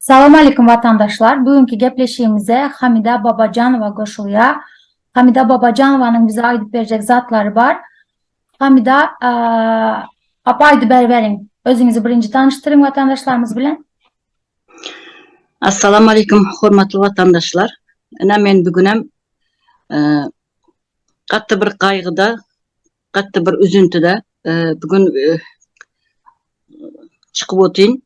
Salam aleýkum watandaşlar! Bu günki gepleşigimize Hamida Babajanowa goşulýar. Hamida Babajanowanyň bize aýdyp berjek zatlary bar. Hamida apa aýdyp beriberiň. Özüňizi birinji tanyşdyryň watandaşlarymyz bilen. Assalamu aleýkum hormatly watandaşlar. Ine men bu günem gaty bir gaýgyda, gaty bir üzüntide bu gün çykyp otyryn.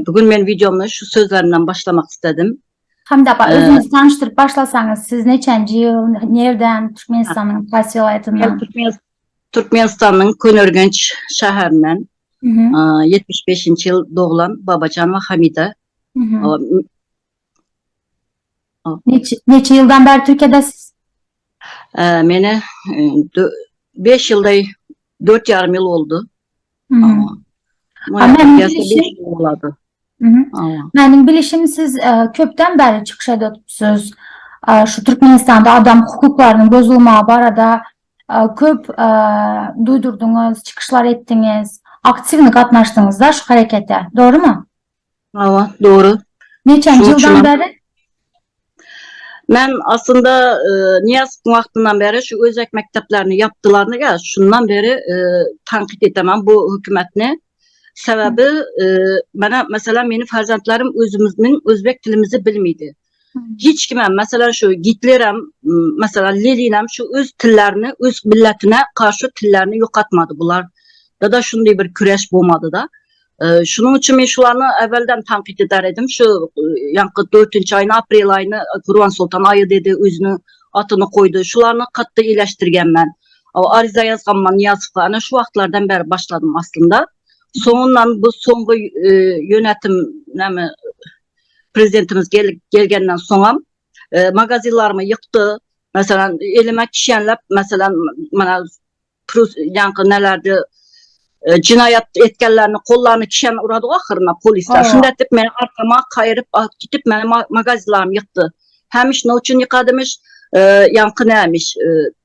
Bu gün men wideomny şu sözlerimden başlamak istedim. Hamida apa özüňizi tanyşdyryp başlasaňyz, siz neçenji ýyl, nirden, Türkmenistanyň haýsy welaýatyndan? Türkmenistanyň Köneürgenç şäherinden 75-nji ýyl doglan Babajanowa Hamida. Neçe ýyldan bäri Türkiýedesiz? Meni 5 ýylday, 4 ýarym ýyl boldy. Meniň bilişim siz köpden bäri çykyş edipsiz. Şu Türkmenistanda adam hukuklarynyň bozulmagy barada köp duýdurdyňyz, çykyşlar etdiňiz, aktiwny gatnaşdyňyzda şu herekete. Dogrymy? Hawa, dogry. Neçenji ýyldan bäri? Men aslynda Nyýazowyň wagtyndan bäri şu özbek mekdeplerini ýapdylar nige, şundan beri tankyt edemen bu hökümetni. Sebäbi mana meselem meniň farzandlarym özümizniň özbek tilimizi bilmeydi. Hiç kimem meselem şu Gitlerem meselem Leninem şu öz tillerini öz milletine karşy tillerini ýokatmady bular. Da da şunday bir küreş bolmady da. Şunuň üçin men şularny äwelden tankyt eder edim. Şu ýaňky dördünji aýyny, aprel aýyny Gurbansoltan aýy dedi, özüniň atyny goýdy. Şularny katdy eleşdirgen men. Ariza ýazgan men Nyýazowa. Ana şu wagtlardan bäri başladym aslynda. Soňundan bu soňky ýönetim näme prezidentimiz gelgenden soňam magazinlarymy ýykdy. Meselem, elime kişenläp, meselem, mana Prus ýaňky nelerde jinaýat etgenlerini kollaryny kişen urady ahyryna polisler. Şunda etip meni arkama kaýyryp alyp gidip meni magazlarymy ýykdy. Hemiş ne üçin ýykadymyş? Ýaňky nämiş?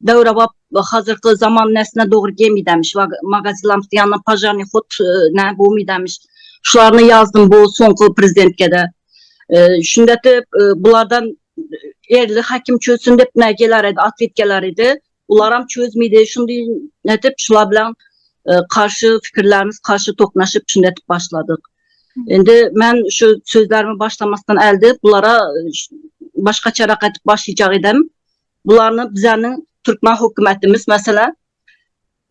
Döwrebap hazyrky zaman nesine dogry gelmeýdämiş. Magazlaryň ýanyna požarnyý hod nä bolmaýdämiş. Şularyny ýazdym bu soňky prezidentke-de. Şunda etip bulardan erli hakim çözsün dep nä geler edi, atwet geler edi. Ularam çözmedi. Şuny netip şular bilen karşy fikirlerimiz karşy toknaşyp şuny etip başladyk. Indi men şu sözlerimi başlamasdan elde bulara başgaçarak etip başlayacak edim. Bularny bizeniň türkmen hökümetimiz mesela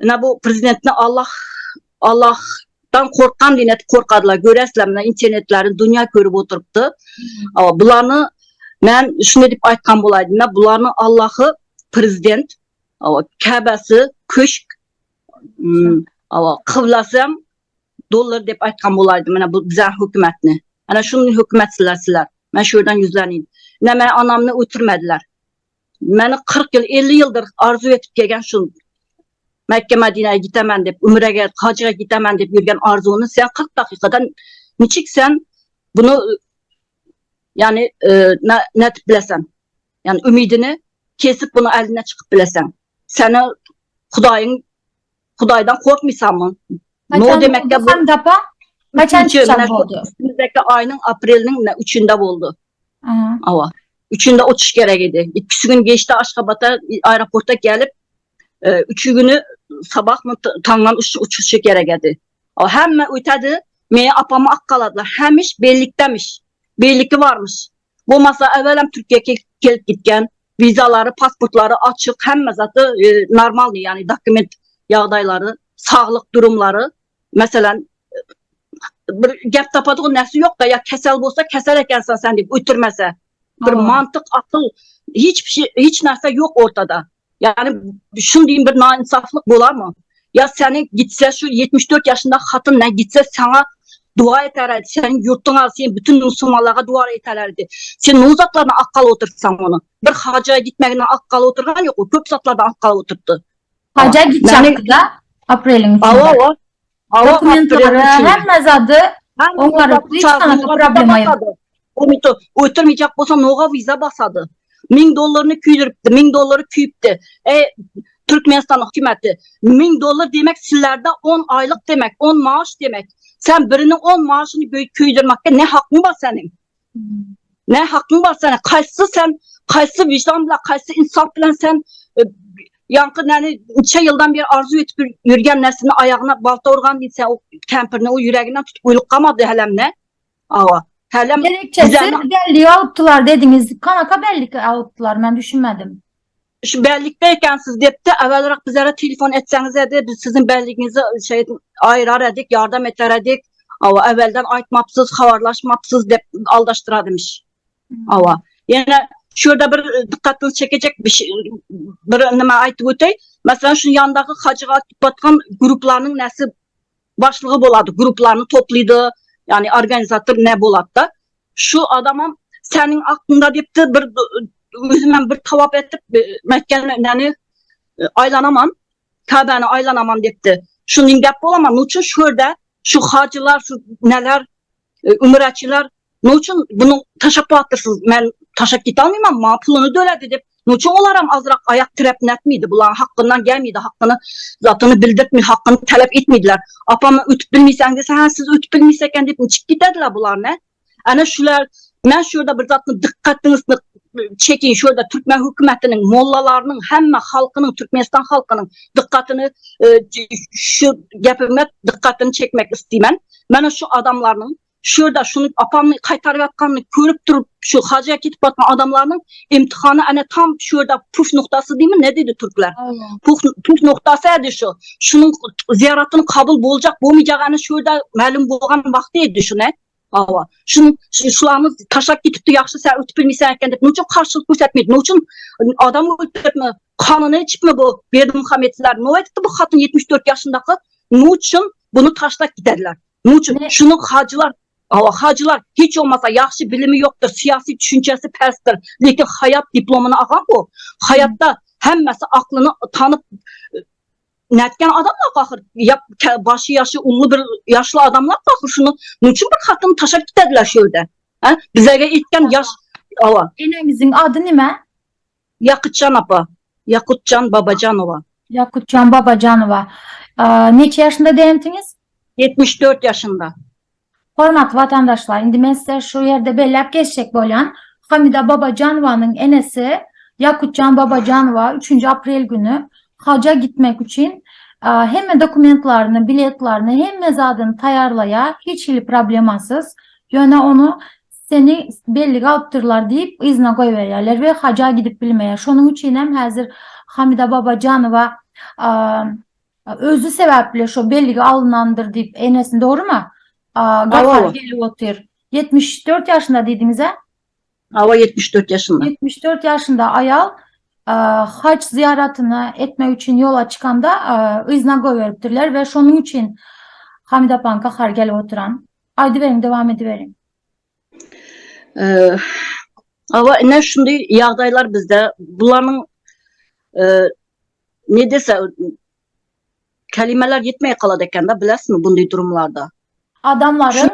ine bu prezidentini Allah Allahdan korkan diýen etip korkadylar. Göresizler mine internetlerini dünya görüp oturypdy. Bularny men şuny edip aýtgan bolaýdym. Ine bularny Allahy prezident, awa, Käbesi, köşk, awa, kyblasy hem dollar dep aýtgan bolaýdy mine bu bize hökümetini. Ana şuny hökümetsizler sizler. Men şu ýerden ýüzleneyim. Ine meni anamny ötürmediler. Meni 40 ýyl, 50 ýyldyr arzuw etip gelgen şu Mekke Medineye gitemen dep, Ümrege, hajyga gitemen dep ýürgen arzuwyny sen 40 dakykadan niçik sen bunu yani e, ne, netip bilesen? Yani ümidini kesip bunu elinden çykyp bileseň. Seni Hudaýyň Hudaýdan korkmysanmy? No demekde bu Hamdapa Haçan çykjak boldy? Üstümizdeki aýynyň apreliniň ne üçünde boldy. Awa. Üçünde uçuş gerek idi. İkisi gün geçdi Aşgabat'a aeroporta gelip e, üçü günü sabah mı taňdan uç, uçuşy gerek idi. Hemme ötedi. Meni apamy akkaladylar. Hemiş bellikdemiş. Belliki varmış. Bolmasa äwelem Türkiýe gelip gitgen, wizalary, pasportlary açyk, hemme zady normalny, ýagny dokument ýagdaýlary, saglyk durumlary, meselem, bir gep tapadygy näsi ýok-da, ýa kesel bolsa kesel ekensiň sen diýip ötürmese. Bir mantyk, akyl, hiç bir şey, hiç narse ýok ortada. Ýagny şun diýin bir nainsaflyk bolarmy? Ýa seni gitse şu 74 ýaşynda hatyn ne gitse saňa dua eterdi, seniň ýurtuňa, sen bütün musulmanlara dua eterdi. Sen nu zatlaryna akgal oturtsaň ony. Bir haja gitmegine akgal oturgan ýok, köp zatlarda akgal oturtdy. Haja gitjekdi-da apreliň üçünde. Awa, awa. Dokumentlary, hemme zady oňarypdy, hiç hany problema ýok. Ötürmeyecek bolsa noga viza basady. 1000 dollaryny küýdüripdi, 1000 dollary küýüpdi. E, Türkmenistan hükümeti 1000 dollar demek sizlerde 10 aylık demek, 10 maaş demek. Sen birinin 10 maaşını köydürmekte ne hakkın var senin? Ne hakkın var senin? Kaysı sen, kaysı vicdan bilen, kaysı insaf bilen sen e, yankı neni neçe yıldan beri arzu etip yürüyen nesini ayağına balta urgan sen o kempirini o yüreğinden tutup uyluk kamadı helem ne? Ava. Helem Gerekçesi belli alıptılar dediniz. Kanaka belli alıptılar ben düşünmedim. Şu bellikteyken siz depti evvelrak bizlere telefon etseniz edi biz sizin belliğinizi şey ayırar edik yardım eter edik. Ava evvelden aytmapsız, havarlaşmapsız dep aldaştıra demiş. Hmm. Ava. Yani şurada bir e, dikkatini çekecek bir şey, bir nima aytып ötey. Mesela şunun yanındaki hacıga batkan gruplarının nesi başlığı boladı. Gruplarını toplaydı. Yani organizatör ne boladı da. Şu adamam senin aklında depti bir özümden bir tavap etip Mekke'ni e, aylanamam. Kabe'ni aylanamam depti. Şunun gap bolamam. Niçin şurada şu hacılar, şu neler, e, umraçılar niçin bunu taşap battırsız? Men taşap git almayman, ma pulunu döledi dep. Niçin olar azırak ayak tirep netmiydi? Buların hakkından gelmeydi, hakkını zatını bildirtmi, hakkını talep etmeydiler. Apamı ötüp bilmeysen dese, ha siz ötüp bilmeyseken dep çık gitediler bular ne? Ana şular, men şurada bir zatını dikkatinizni çekin, şurada Türkmen hükümetinin, mollalarının, hemme halkının, Türkmenistan halkının dikkatini e, şu gapime dikkatini çekmek isteymen. Men şu adamlarının şurada şunu apamны qaytarып atkanını görüp durup şu hacıya ketip batkan adamlarının imtihanı ana tam şurada puf noktası değil mi? Ne dedi Türkler? Puf, puf noktası edi şu. Şunun ziyaretinin kabul bolacak, bolmayacağını şurada məlum bolgan vakti edi şu ne? Ava. Şunun şularını taşak ketipti, yaxşı sen ötüp bilmeysen eken dep. Niçin karşılık göstermedi? Niçin adam öldürüp kanını içip mi bu Berdimuhamedler? Ne etti bu hatun 74 yaşındaki? Niçin bunu taşlak giderler? Niçin? Şunu hacılar Ama hacılar hiç olmasa yaxşı bilimi yoktur, siyasi düşüncesi pəsdir. Lekin hayat diplomunu alan bu. Hayatta hemmesi aklını tanıp netken adamlar kalkır. Ya, başı yaşı ulu bir yaşlı adamlar kalkır şunu. Niçin bir hatını taşak gidediler şöyle? Ha? Bizlere etken yaş ava. Enenizin adı nime? Yakutcan apa. Yakutcan Babacanova. Yakutcan Babacanova. Ee, neçe yaşında deyemtiniz? 74 yaşında. Hormatly watandaşlar, indi men size şu ýerde belläp geçjek bolýan, Hamida Babajanowanyň enesi Ýakutjan Babajanowa üçünji aprel güni haja gitmek üçin hemme dokumentlaryny, biletlaryny, hemme zadyny taýýarlaýar, hiç hili problemasyz. Ýöne ony seni bellige alypdyrlar diýip yzyna goýberýärler we haja gidip bilmeýär. Şonuň üçin hem häzir Hamida Babajanowa Özi sebäpli şo bellige alynandyr diýip enesini dogrymy? Gahary gelip otyr. 74 ýaşynda diýdiňiz-ä? Hawa 74 ýaşynda. 74 ýaşynda aýal haç zyýaratyny etmek üçin ýola çykanda yzyna goýberipdirler we şonuň üçin Hamida apaň gahary gelip oturan. Aýdyberiň dowam ediberiň. Hawa ine şunday ýagdaýlar bizde. Bularyň ne dese kelimeler yetmey kalady eken da bilesizmi bunday durumlarda. Adamlaryň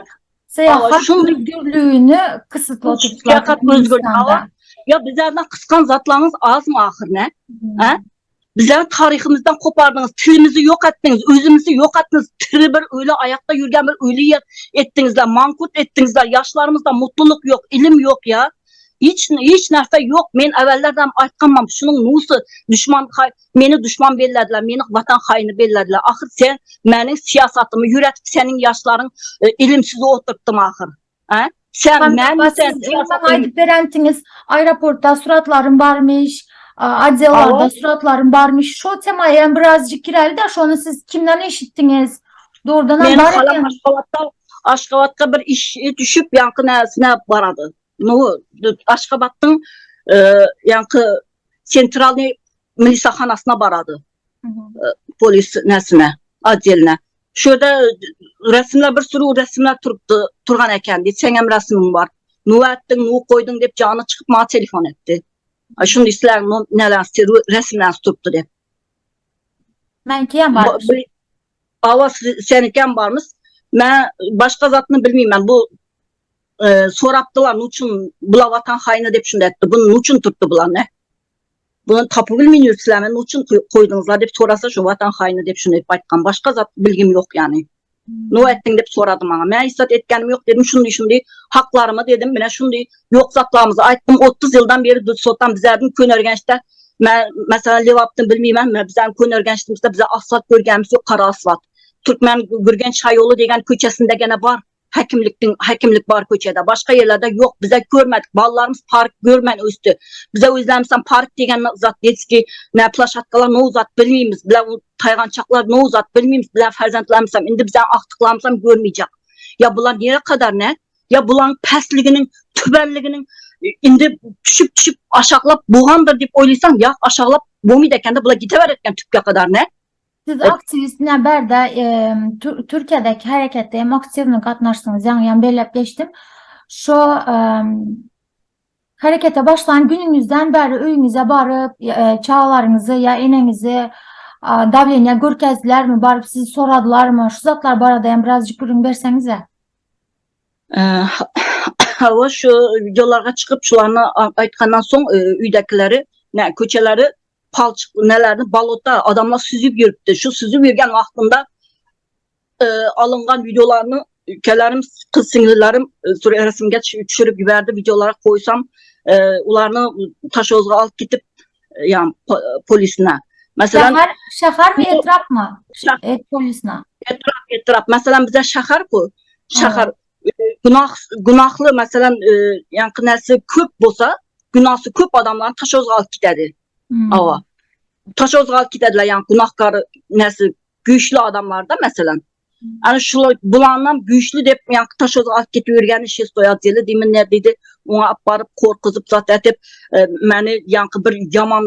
syýahat özgürlügini kyssytlatyplar Syýahat özgürlügi hawa. Ya bizlerden kyskan zatlaryňyz azmy ahyr ne? He? Bizleri taryhymyzdan kopardyňyz, tilimizi yok etdiňiz, özümizi yok etdiňiz, tiri bir öli ayakta yürgen bir öli etdiňizler, mankurt etdiňizler, yaşlarymyzda mutluluk yok, ilim yok ya. Hiç hiç narsa yok. Men avvallardan aytganman, şunuň nusy düşman meni düşman bellediler, meni vatan haini bellediler. Ahyr sen meniň siýasatymy ýüretip seniň ýaşlaryň e, ilimsiz oturtdym ahyr. Ha? Sen men sen siýasat aýdyp berentiňiz aeroportda suratlarym barmyş, adellarda suratlarym barmyş. Şo temaya hem birazjyk gireli de şony siz kimden eşitdiňiz? Dogrudan hem bar eken. Aşgabatda Aşgabatda bir iş düşüp ýaňky näsine barady. Nu, Aşgabatdyň e, ýaňky sentralny milisahanasyna barady. E, polis näsine, otdeline. Şurada resimler bir sürü resimler turupdy, turgan eken diýip, seň hem resimiň bar. Nu etdiň, nu koýduň diýip jany çykyp maňa telefon etdi. Şunu isler, neler resimler turupdy diýip. Meňki hem barmyş. Awa seniki hem barmyş. Men başga zatny bilmeýmen. Bu e, sorapdylar, nuçun bula vatan haini dep şunda etdi. Bunu nuçun tuttu bular ne? Bunu tapyp bilmeýin ýürsüläme nuçun koýduňyzlar dep sorasa şu watan haýyny dep şuny aýtgan. Başga zat bilgim ýok ýany. Nu etdiň dep sorady maňa. Men hiç zat etgenim ýok dedim. Şuny şuny haklarymy dedim. Mine şuny ýok zatlarymyzy aýtdym. 30 ýyldan beri sotdan bizlerden Köneürgençde men mesela Lebapdan bilmeýmen. Men bizden Köneürgençde bize asfalt görgänimiz ýok, kara asfalt. Türkmen Gürgenç şaýoly degen köçesinde gene bar. Häkimlikdiň häkimlik bar köçede. Başga ýerlerde ýok. Bize görmedik. Balalarymyz park görmän ösdi. Bize özlerimizden park degen zat detski ne plaşatkalar no zat bilmeýmiz. Bile taýgançaklar no zat bilmeýmiz. Bile farzandlarymyz hem indi bize agtyklarymyz hem görmeyjek. Ya bular nere kadar ne? Ya bulan pesliginiň, tübenliginiň indi düşüp düşüp aşaklap bogandyr diýip oýlaýsaň, ýa aşaklap bolmaýdy ekende bular giteber etken tüpke kadar ne? Siz aktiwist ne bärde Türkiýedäki hereketde hem aktiwny gatnaşdyňyz, ýaňy hem belläp geçdim. Şo herekete başlan günüňizden bäri öýüňize baryp, çagalaryňyzy ýa eneňizi dawleniýa görkezdilermi, baryp sizi soradylarmy? Şu zatlar barada hem birazjyk gürrüň berseňize. Hawa şu wideolarga çykyp şularny aýtgandan soň öýdäkileri, ne köçeleri palçyk nelerini balota adamlar süzüp ýörüpdi. Şu süzüp ýörgen wagtynda e, alyngan videolarını ülkelerim, kız siňlilerim e, resimge düşürip giberdi videolara koysam e, ularny Taşozga alyp gitip e, yani polisine. Mesela şahar, şahar mı etrap mı? Şah, et polisine. Etrap, etrap. Mesela bize şahar bu. Şahar e, günah günahlı mesela e, yani nesi köp bolsa günahsy köp adamlarny Taşozga alyp gidedi. Hmm. Awa. Taşozga alyp gidediler yani günahkar nesi güýçli adamlarda meselem. Ana şular bulandan güýçli dep ýaňky Taşozga alyp gidip ýörgeni şestoý otdeli diými ne diýdi. Oňa alyp baryp korkuzyp zat etip e, meni ýaňky bir ýaman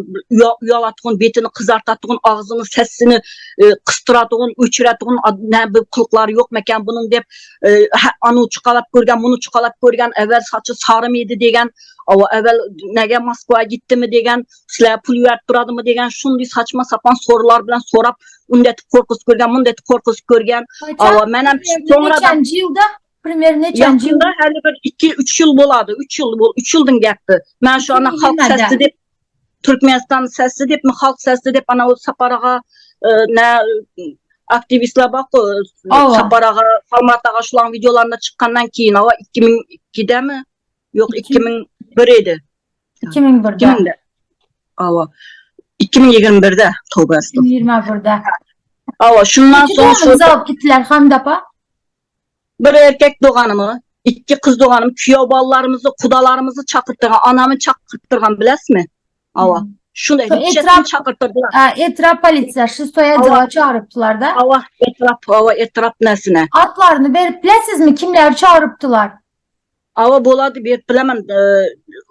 uýalatgyn betini kyzartatgyn agzyny sesini e, kysdyratgyn öçüretgyn ne bir kylyklary ýok meken bunuň dep e, anu çukalap görgen muny çukalap görgen evvel saçy sarymydy degen Awa evvel nege Moskwa gitdimi degen, sizlere pul berip duradymy degen şundy saçma sapan sorular bilen sorap, undetip korkuzyp görgen, mundetip korkuzyp görgen. Awa menem soňra da Neçenji ýylda? Primer neçenji ýylda? Häli bir 2 3 ýyl bolady. 3 ýyl bol, 3 ýyldan gepdi. Men şu ana halk sesi dep Türkmenistan sesi dep mi halk sesi dep ana o Sapar aga e, ne aktiwistler bak Sapar aga, Salmat aga şulaň wideolarynda çykandan keyin awa 2002-de mi? Ýok 2001 edi. 2001-de. 2000-de. Awa. 2021-de toba 2021-de. Awa şundan soň şu alyp gitdiler Hamdapa. Bir erkek doganymy, iki kız doganym, küýew ballarymyzy, kudalarymyzy çakyrtdyrgan, anamy çakyrtdyrgan bilesmi? Awa. Hmm. Şunda etrap çakyrtdyrdylar. Etrap polisiýa şestoý otdela çagyrypdylar da. Awa, etrap, awa, etrap nesine. Atlaryny berip bilesizmi kimleri çagyrypdylar? Awa bolady berip bilemen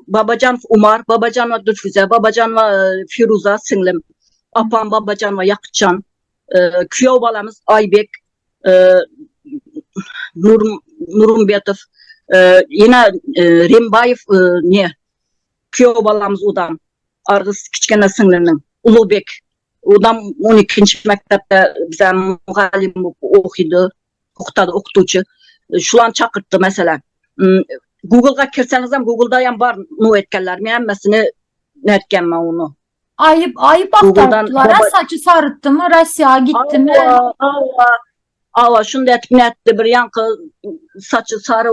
Babajanow Umar, Babajanowa Dülfüze, Babajanowa Firuza siňlim, apam Babajanowa Ýakutjan, küýew balamyz Aýbek Nurumbetow, ýene Rembaýew ne küýew balamyz udam, argys kiçgene siňliniň Ulugbek udam on ikinji mekdepde bize mugallym bolup okydy. Okutady okutuwçy. Şulan çakyrtdy meselem. Hmm, Google'a kirseňiz hem Google'da hem bar nu etkenler. Hemmesini netken men onu. Aýyp, aýyp agtarypdylar. Ha, saçy sarytdymy, Russiýa gitdimi? Awa, awa. Awa, şunda etip netdi bir ýanky saçy sary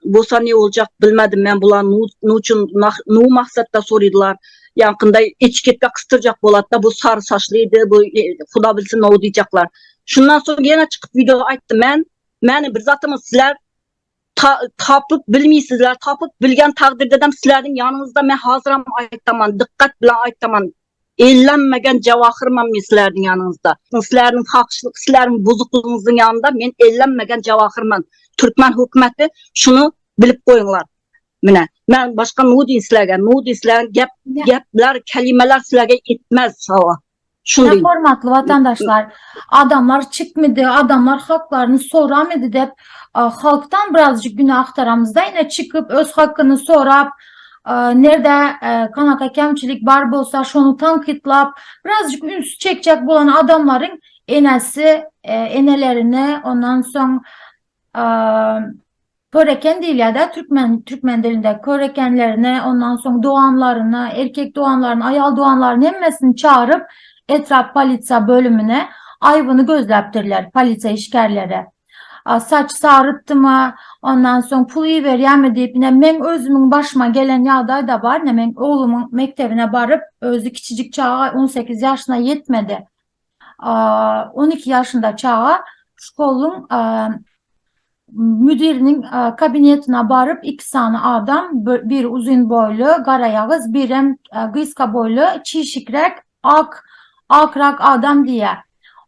bolsa ne boljak bilmedim men bular nu nu üçin nu maksatda sorydylar. Ýankynda etiketka kysdyrjak bolatda bu sary saçlydy bu e, huda bilsin ne diýjekler. Şundan soň ýene çykyp video aýtdym men meni bir zatymy sizler ta, tapyp bilmeýsizler tapyp bilgen takdirdedem sizlerdiň ýanyňyzda men hazyram aýtaman dikkat bilen aýtaman Ellenmegen jawahyrman men sizlerdiň ýanyňyzda. Sizlerdiň fahşlyk, sizleriň buzuklygyňyzyň ýanynda men ellenmegen jawahyrman. Türkmen hökümeti şuny bilip goýuňlar. Mine, men başga nu diýin sizlerge, nu diýin sizleriň gep, gepler, kelimeler sizlerge ýetmez, hawa. Şuny diýin. Hormatly watandaşlar, adamlar çykmydy, adamlar haklaryny soramydy dep, halkdan birazjyk günä agtaramyzda, ine çykyp öz hakyny sorap, Nirde kanaka kemçilik bar bolsa şony tankytlap, birazjyk üns çekjek bolan adamlaryň enesi, enelerini ondan soň. Köreken diýilýär-dä türkmen türkmen dilinde. Körekenlerini, ondan soň doganlaryny, erkek doganlaryny, aýal doganlaryny hemmesini çagyryp etrap polisiýa bölümine aýbyny gözläpdirler polisiýa işgärleri. Saç sarypdymy, ondan soň pul iberýärmi diýip, ine meň özümiň başyma gelen ýagdaý-da bar, ine meň oglumyň mekdebine baryp, özi kiçijik çaga 18 ýaşyna ýetmedi. 12 ýaşynda çaga şkoluň müdiriniň kabinetine baryp iki sany adam, biri uzyn boýly, garaýagyz, birem gysga boýly, çişikräk, ak, akrak adam diýýär.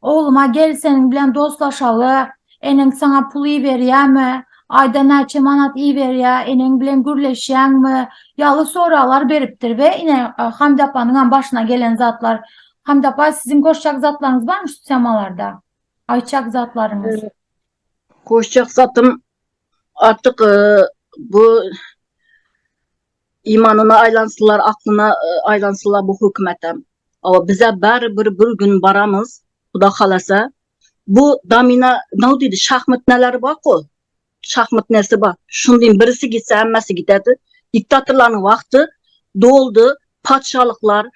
Ogluma gel seniň bilen dostlaşaly, eneň saňa pul iberýärmi, aýda näçe manat iberýär, eneň bilen gürleşýäňmi ýaly soraglar beripdir we ine Hamdi apanyňam başyna gelen zatlar Hamdi apa siziň goşjak zatlaryňyz barmy şu temalarda? Aýtjak zatlaryňyz? Goşjak zatym artyk bu imanyna aýlansynlar, aklyna aýlansynlar bu hökümetem. Awa bize barybir bir gün baramyz, Huda halasa. Bu domina, ne diýdi, şahmat neleri bar-ku? Şahmat nesi bar. Şundan birisi gitse hemmesi giderdi. Diktatorlaryň wagty doldy. Patyşalyklar,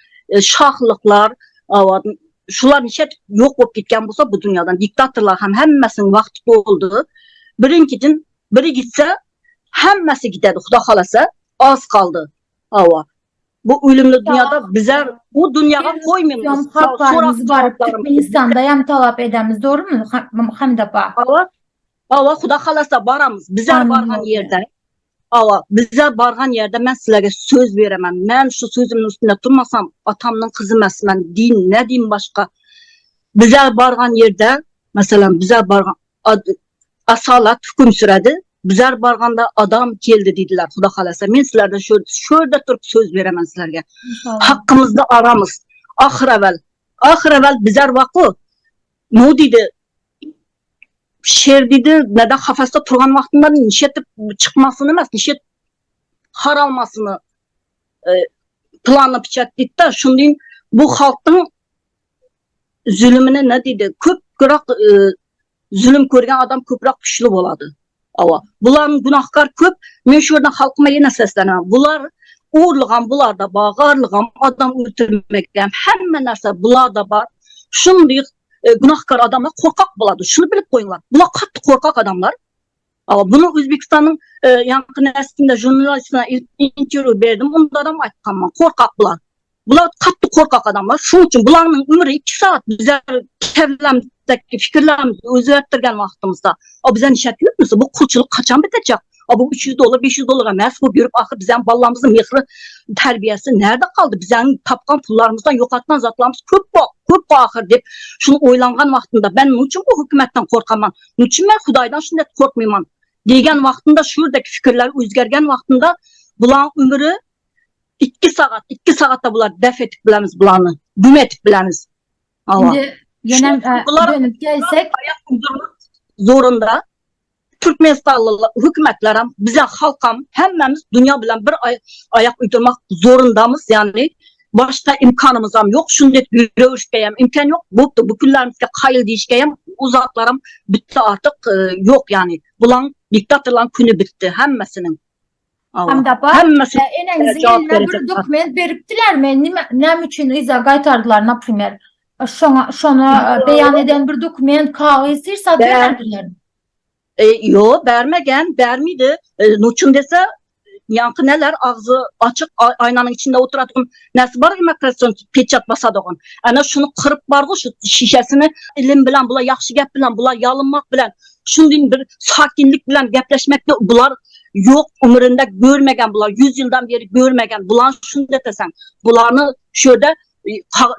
şahlyklar, awa şular niçe ýok bolup gitgen bolsa bu dünýadan diktatorlar hem hemmesiniň wagty doldy. Birinkiden biri gitse hemmesi giderdi Huda halasa az kaldy. Awa. Bu ölümlü dünyada bize bu dünyaga koymayımız. Haklarymyz bar. Türkmenistanda hem talap edemiz. Doğru mu Hamid apa? Awa. Awa Huda halasa baramyz. Bize bargan yerde. Awa bize bargan yerde men sizlere söz veremem. Men şu sözümün üstünde durmasam atamның kızı men din ne diyeyim başka. Bize bargan yerde mesela bize bargan asalat hüküm süredi. Bizler barganda adam geldi dediler Huda halasa. Men sizlerden şöyle, şöyle durup söz veremem sizlerge. Hakkımızda aramız. Ahır evvel. Ahır evvel bizler vakı. Ne dedi? Şer dedi, neden kafeste turgan vaktinde nişetip çıkmasını emas, nişet har almasını e, planı piçet dedi da şundan bu halkın zulümüne ne dedi? Köp e, zulüm körgen adam köprak güçlü boladı. Awa. Bularның günahkar köp. Men şu yerden halkıma yine seslenemem. Bular uğurluğam, bular da bar, garlığam, adam öldürmekten, hemme narsa bular da bar. Şunday e, günahkar adamlar korkak boladı. Şunu bilip koyunlar. Bular katı korkak adamlar. Awa, bunu Özbekistan'ın e, yankı neslinde jurnalistine intervju berdim. Onda da aytkanman. Korkak bular. Bular katı korkak adamlar. Şunun için bularның ömrü 2 saat bizler kevlemdeki fikirlerimizi özgerttirgen vaqtimizda. A bize nişat yürütmüsü? Bu kulçuluk kaçan bitecek? A bu 300 dolar, 500 dolara mers bu yürüp ahır bizden ballamızın mehri terbiyesi nerede kaldı? Bizden tapkan pullarımızdan yo'qotgan zatlarımız ko'p ko'p ahır deb shuni o'ylangan vaqtimda ben niçin bu hukumatdan qo'rqaman? Niçin men Xudoydan shunday qo'rqmayman? degan vaqtimda shu yerdagi fikrlar o'zgargan vaqtimda bularning umri 2 soat, 2 soatda bular def etib bilamiz bularni, gum etib bilamiz. Şimdi yine dönüp gelsek zorunda Türkmenistanlı hükümetler hem bize halkam hemmemiz dünya bilen bir ay, ayak uydurmak zorundamız yani başka imkanımız ham yok. Şunday yürüyüşke hem imkan yok. Bu bu günlerimizge kayıl deyişke hem uzaklarım bitti artık e, yok yani. Bulan diktatörlerin günü bitti hemmesinin. Hamdi apa, Hemmesi eneňiziň eline bir dokument beripdilermi? Nime, näme üçin yza gaýtardylar, naprimer? Şoňa, şony beýan eden bir dokument, kagyz hiç zat bermediler. E, yo, bermegen, bermeydi. E, Nuçun dese, yankı neler ağzı açık aynanın içinde oturatuğun nesi var immigrasyon peçat basadığın. Ana şunu kırıp bargı şu şişesini ilim bilen bular yaxşı gap bilen bular yalınmak bilen şundan bir sakinlik bilen gaplaşmakta bular yok umrunda görmegen bular 100 yıldan beri görmegen bular şunu desen bularni şurada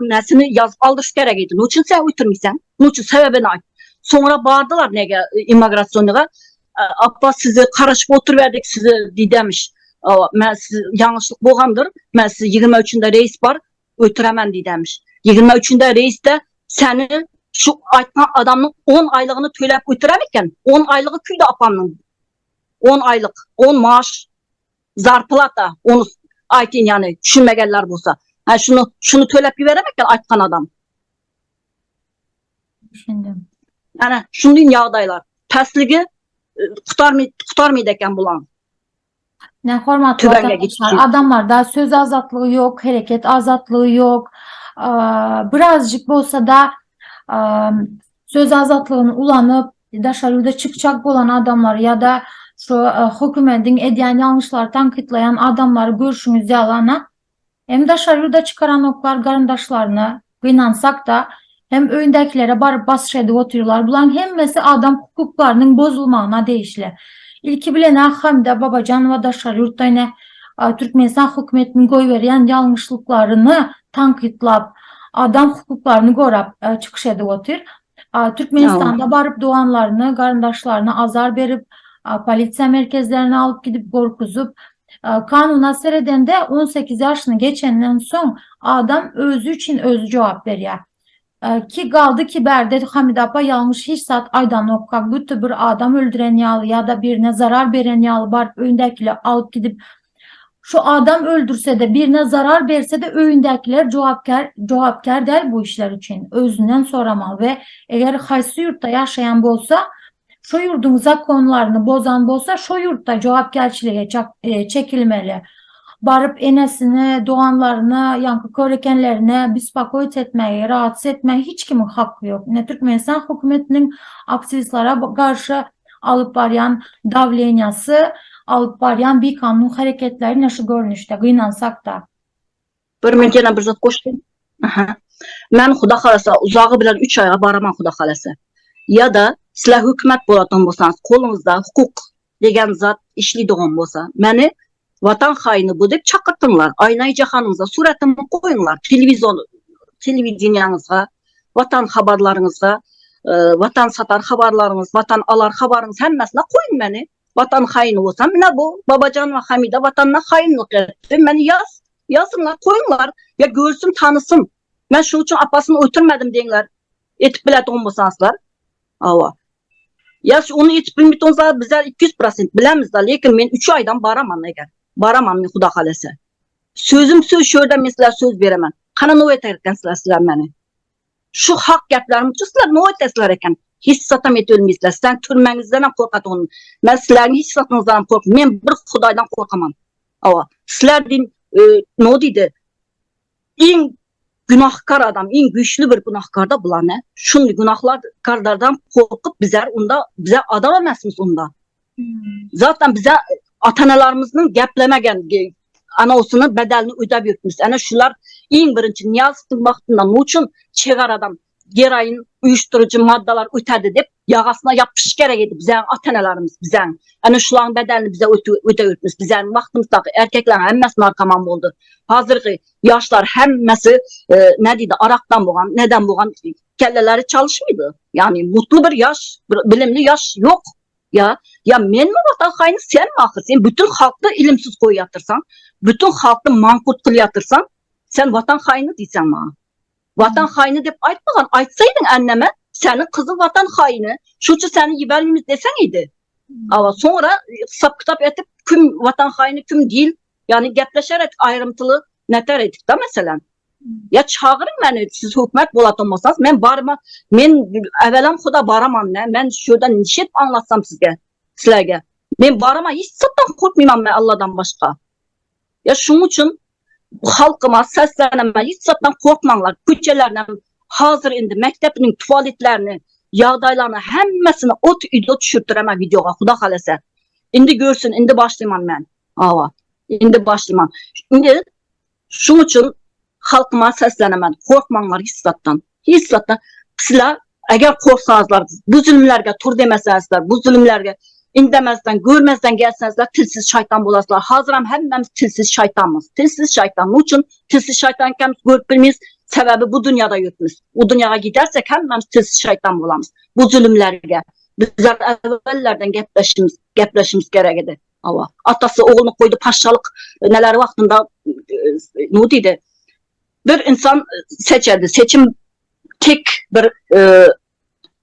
nesini yazıp aldırış gerek idi. Niçin sen uyturmaysan? Niçin sebebini ayt. Sonra bağırdılar nege immigrasyonuna. Appa sizi karışıp oturuverdik sizi demiş. Ben siz yanlışlık bolgandır. Ben sizi 23'ünde reis var ötüremen demiş. 23'ünde reis de seni şu aytkan adamın 10 aylığını tölep ötüremiken 10 aylığı küydü apamның 10 aylık 10 maaş zarplata onu aytın yani düşünmegenler bolsa. Ha şunu şunu tölep giberemeken aytkan adam. Düşündüm. Yani şunun yağdaylar. Təsligi Gutarmydy eken bulan. Ne hormatly watandaşlar, adamlarda söz azatlygy ýok, hereket azatlygy ýok. Birazjyk bolsa-da söz azatlygyny ulanyp, daşary ýurda çykjak bolan adamlar ýa-da şu hökümediň edýän ýalňyşlary tankytlaýan adamlary görşüňiz ýaly ana, Hem daşary ýurda çykaranoklar garyndaşlaryna, gynansak-da, hem öýündäkilere baryp basyş edip otyrlar. Bularyň hemmesi adam hukuklarynyň bozulmagyna degişli. Ilki bilen-ä Hamida Babajanowa daşary ýurtda ine Türkmenistan hökümetiniň goýberýän ýalňyşlyklaryny tankytlap, adam hukuklaryny gorap çykyş edip otyr. Türkmenistanda baryp doganlaryny, garyndaşlaryna azar berip, polisiýa merkezlerine alyp gidip gorkuzyp, Kanuna seredende 18 ýaşyny geçenden soň adam özi üçin özi jogap berýär. Ki galdy ki bärde Hamida apa ýalňyş hiç zat aýdanok kak budto bir adam öldüren ýaly ýa-da birine zarar beren ýaly baryp öýündäkileri alyp gidip şu adam öldürsede birine zarar bersede öýündäkiler jogapkär jogapkär däl bu işler üçin özünden soramaly we eger haýsy ýurtda ýaşaýan bolsa Şo ýurduň zakonlaryny bozan bolsa şo ýurtda jogapkärçilige çekilmeli. Baryp enesini, doganlaryny, ýaňky körekenlerine bespokoit etmäge, rahatsyz etmäge hiç kimiň haky ýok. Ine Türkmenistan hökümetiniň aktiwistlere garşy alyp barýan dawleniýasy, alyp barýan bikanun hereketleri ine şu görnüşde, gynansak-da. Bir men ýene bir zat goşdum. Aha. Men Huda halasa uzagy bilen 3 aýga baraman Huda halasa. Ýa-da sizler hökümet bolatan bolsaňyz, koluňyzda hukuk degen zat işlidigan bolsa, meni watan haýyny bu diýip çakyrtyňlar. Aýnaý jahanyňyza suratymy goýuňlar. Telewizor telewideniýaňyzga, watan habarlaryňyzga, e, watan satar habarlaryňyz, watan alar habaryňyz hemmesine goýuň meni. Watan haýyny bolsam, mine bu Babajan we Hamida watanyna haýynlyk etdi. Meni ýaz, ýazyňlar, goýuňlar, ýa görsün, tanysyn. Men şuň üçin apasyny ötürmedim diýiňler. Etip bilädigin bolsaňyzlar. Hawa. Ýa ony etip bilmeýän bizler 200% bilemiz da, lekin men 3 aýdan baraman eger. Baraman men Huda halasa. Sözüm söz şurada men sizlere söz beremen. Kana no eterken sizler sizler meni. Şu hak geplerim üçin sizler no etesizler eken. Hiç zatam et ölmeýsizler. Sizleň türmäňizden hem korkadygyn. Men sizleriň hiç zatyňyzdan hem kork. Men bir Hudaýdan korkaman. Awa. Sizler din e, no diýdi. Iň günahkar adam, iň güýçli bir günahkar da bular ne? Şuny günahkarlardan korkup bizler onda bize adam emesmiz onda. Hmm. Zaten bize atanalarymyzyň geplemegen anaosyny bedelini ödäp ýörtmüş. Ana şular iň birinji Nyýazowyň wagtynda muçun çegaradan geroin uyuşturucu maddalar ötedi diýip ýagasyna ýapyş gerek edi biziň ata-enelerimiz biziň. Ana şularyň bedelini bize ödäp ýörtmüş. Biziň wagtymyzdaky erkekleriň hemmesi narkoman boldy. Hazirki ýaşlar hemmesi e, ne diýdi arakdan bolgan, neden bolgan kelleleri çalışmıydı. Yani mutlu bir yaş, bir bilimli yaş yok. Ya ya men mi vatan haini sen mi ahir? Sen bütün halkny ilimsiz goýýatyrsaň, bütün halkny mankurt kylýatyrsaň, sen vatan haini diýseň maňa. Vatan haini diýip aýtmagan, aýtsaýdyň anneme, seniň kyzy vatan haini, şuça seni ýibermimiz deseň idi. Ama sonra hesap kitap etip kim vatan haini kim değil, yani gepleşer edik ayrıntılı neter edik da mesela. Ya çağırın beni siz hükümet bolatan bolsanız men barma men evvelam Xuda baraman ne men şuradan nişet anlatsam sizge sizlerge. Men barama hiç zatdan korkmayman ben Allah'dan başka. Ya şunun için halkıma sesleneme hiç zatdan korkmaňlar. Köçelerden hazır indi mektepinin tuvaletlerini, ýagdaýlaryny hemmesini ot üýde düşürtdiremem videoga Xuda halasa. Indi görsün, indi başlayman men. Awa. Indi başlayman. Indi şunun için halkıma seslenemem. Korkmaňlar hiç zatdan. Hiç zatdan. Sizler eger korksaňyzlar, bu zulümlerge tur demeseňizler, bu zulümlerge indemezden, görmezden gelseňizler tilsiz şaytan bolasılar. Hazıram hemmemiz tilsiz şaytanmız. Tilsiz şaytan. Niçin tilsiz şaytan iken görüp bilmeyiz. Sebebi bu dünyada yokmuş. O dünyaya gidersek hemmemiz tilsiz şaytan bolamız. Bu zulümlerge. Bizler evvellerden gepleşimiz, gepleşimiz gerek edi. Awa. Atası oğlunu koydu paşalık neler vaktinde e, ne dedi? Bir insan seçerdi. Seçim tek bir e,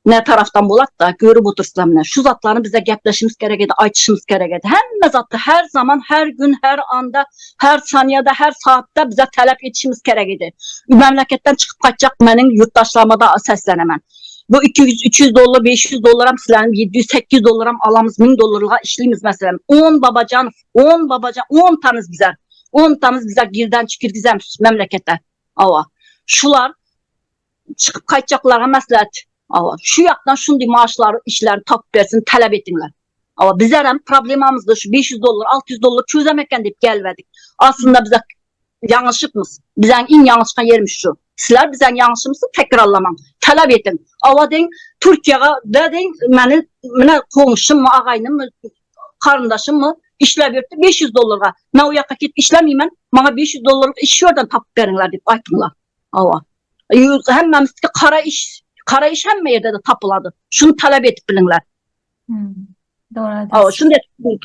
ne taraftan bolat da görüp otursam ne. Şu zatlarını bize gepleşimiz gerek edi, aytışımız gerek edi. Hemme zatı her zaman, her gün, her anda, her saniyede, her saatte bize talep etişimiz gerek edi. Memleketten çıkıp kaçacak menin yurttaşlarıma da seslenemem. Bu 200, 300 dollar, 500 dollaram sizlerniň 700, 800 dollaram alamyz, 1000 dollarlyga işlimiz meselem. 10 Babajanow, 10 Babajan, 10 tanız bizler. 10 tanız bizler girdenç kirgizemiz memlekete. Awa. Şular çykyp gaýtjaklara maslahat. Awa. Şu ýakdan şundy maaşlary, işlerini tapyp bersin, talap etiňler. Awa, bizlerem problemamyzda şu 500 dollar, 600 dollar çözem eken diýip gelmedik. Aslynda bize ýalňyşypmyz. Biziň iň ýalňyşkan ýerimiz şu. Sizler biziň ýalňyşymyzy tekrarlamaň. Talap ediň. Awa deň Türkiýege de deň meni mine goňşymmy, agaýnymmy, garyndaşymmy işläp ýörüpdi 500 dollarga. Men o ýaka ketip işlemeýmen. Maňa 500 dollarlyk iş şu ýerden tapyp beriňler diýip aýtyňlar. Awa. Hemmämizdiki kara iş, kara iş hemme ýerde-de tapylady. Şuny talap edip biliňler. Hmm. Dogry Awa, aýdýasyň. şunda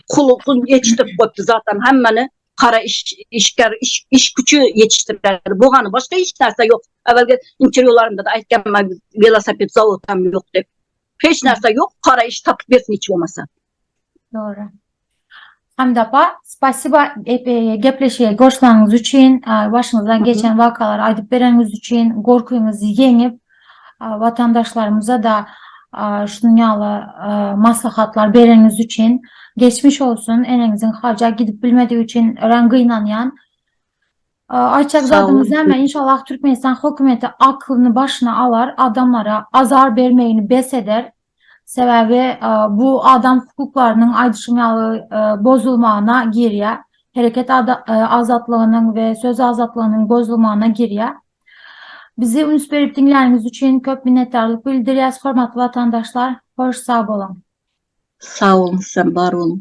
kul kul ýetişdirip goýupdy zaten hemmeni kara iş işgär iş iş güçi ýetişdirýär. Bogany başga hiç narsa ýok. Awalgi interwýularymda da aýtganman welosiped zawod hem ýok diýip. Hiç narsa ýok, kara iş tapyp bersin hiç bolmasa. Dogry. Hamda apa, spasiba gepleşige goşlanyňyz üçin, başyňyzdan geçen wakalary aýdyp bereniňiz üçin, gorkyňyzy ýeňip, watandaşlarymyza-da şunuň ýaly maslahatlar bereniňiz üçin. Geçmiş olsun, eneňiziň haja gidip bilmedigi üçin örän gynanýan. Aýtjak zadymyz näme, inşallah Türkmenistan hökümeti aklyny başyna alar, adamlara azar bermegini bes eder. Sebäbi bu adam hukuklarynyň aýdyşym ýaly bozulmagyna girýär. Hereket azatlygynyň we söz azatlygynyň bozulmagyna girýär. Bizi üns berip diňläniňiz üçin köp minnetdarlyk bildirýäs, hormatly watandaşlar. Hoş sag boluň. Sag boluň sizem bar boluň.